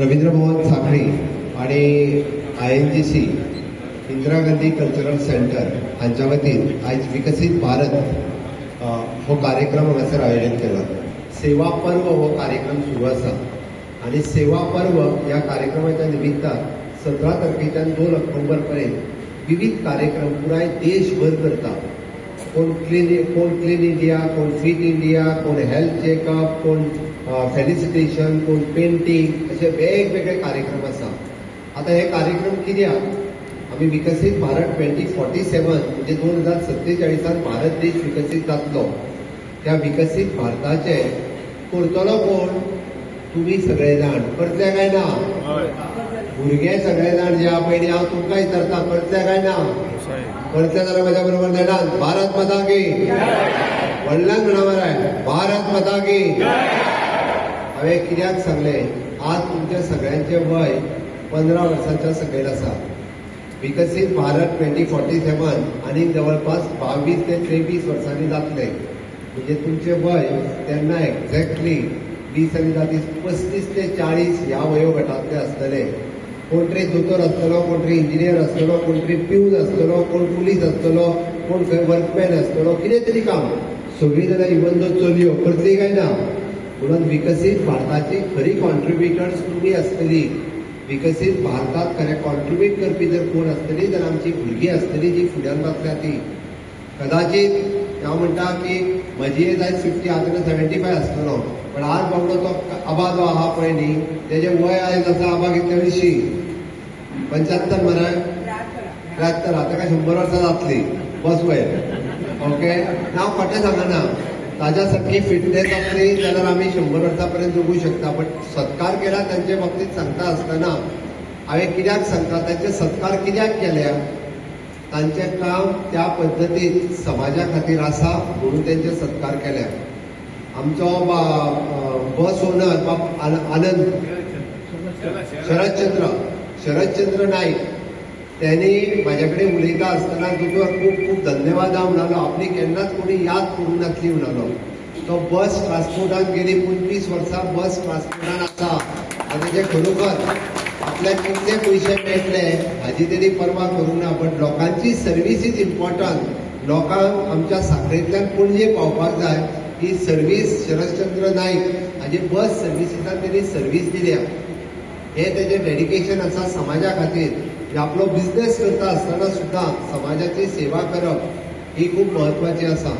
रवींद्र भवन सांखळी आणि INGC Indira Gandhi cultural centre हांच्या वतीन आयज विकसीत भारत हो कार्यक्रम हांगासर आयोजन केला. सेवा पर्व हो कार्यक्रम सुरू आसा आनी सेवा पर्व ह्या कार्यक्रमाच्या निमित्तान 17 तारखेच्यान 2 ऑक्टोबर पर्यंत विविध कार्यक्रम पुराय देशभर करता. कोण क्लीन इंडिया, कोण फिट इंडिया, कोण हेल्थ चेकअप, कोण फेलिसिटेशन, कोण पेंटींग, असे वेगवेगळे कार्यक्रम आसा. आता हे कार्यक्रम कित्याक आमी विकसीत भारत 2047 म्हणजे 2047 भारत देश विकसीत जातलो. त्या विकसीत भारताचे करतलो कोण? तुमी सगळे जाण. करतले काय ना? भुरगे सगळे जाण जे आहा पयलीं हांव तुमकां विचारता, करतले काय ना? करतले जाल्यार म्हज्या बरोबर नेटान भारत माता की, व्हडल्यान म्हणा मरे, भारत माता की. हांवें कित्याक सांगलें, आज तुमच्या सगळ्यांचें वय 15 वर्सांच्या सकयल आसा. विकसीत भारत 2047 आनी जवळपास 22 ते 23 वर्सांनी जातले, म्हणजे तुमचें वय तेन्ना एक्झॅक्टली 20 आनी 10 35 ते 40 ह्या वयोगटांतले आसतले. कोण तरी दोतोर आसतलो, कोण तरी इंजिनियर आसतलो, कोण तरी प्यून आसतलो, कोण पुलीस आसतलो, कोण खंय वर्कमॅन आसतलो, कितें तरी काम. सगळीं जाणां इवन दो चलयो करतली काय ना? म्हणून विकसीत भारताची खरी कॉन्ट्रिब्युटर्स तुमी आसतली. विकसीत भारतात खरें कॉन्ट्रिब्यूट करपी जर कोण आसतली जाल्यार आमची भुरगीं आसतली जी फुड्यान वतल्या ती. कदाचित हांव म्हणटा की म्हजी एज आयज 50, हांव तेन्ना 75 आसतलो, पण आज बाबडो तो आबा जो आहा पळय न्ही, तेजें वय आयज आसा आबा कितले विशी 75 मरे, 73, आतां काय 100 वर्सां जातली बस वयर. ओके, हांव खोटें सांगना, ताज्या सारकी फिटनेस आसली जाल्यार आमी 100 वर्सां पर्यंत जगूं शकता. बट सत्कार केला तांचे बाबतींत सांगता आसतना हांवें कित्याक सांगता, तांचे सत्कार कित्याक केल्या, तांचें काम त्या पद्दतीन समाजा खातीर आसा म्हणून तांचे सत्कार केल्या. आमचो बस ओनर बाब आनंद शरदचंद्र नाईक, त्यांनी म्हाज्या कडेन उलयता आसतना तुजो खूब खूब धन्यवाद म्हणालो, आपली केन्नाच कोणी याद करूंक नासली म्हणालो. तो बस ट्रान्सपोर्टान गेली 25 वर्सां बस ट्रान्सपोर्टान आसा आनी तेजे खरोखर आपल्याक कितले पयशे मेळटले हाजी तेणी पर्वा करूंक ना, बट लोकांची सर्वीस is important. लोकांक आमच्या सांखळेंतल्यान पणजे पावपाक जाय, ही सर्वीस शरदचंद्र नाईक हाजे बस सर्विसीसान तेणी सर्वीस दिल्या. हे तेजें डेडिकेशन आसा समाजा खातीर. आपलो बिझनेस करता आसतना सुद्दां समाजाची सेवा करप ही खूब म्हत्वाची आसा.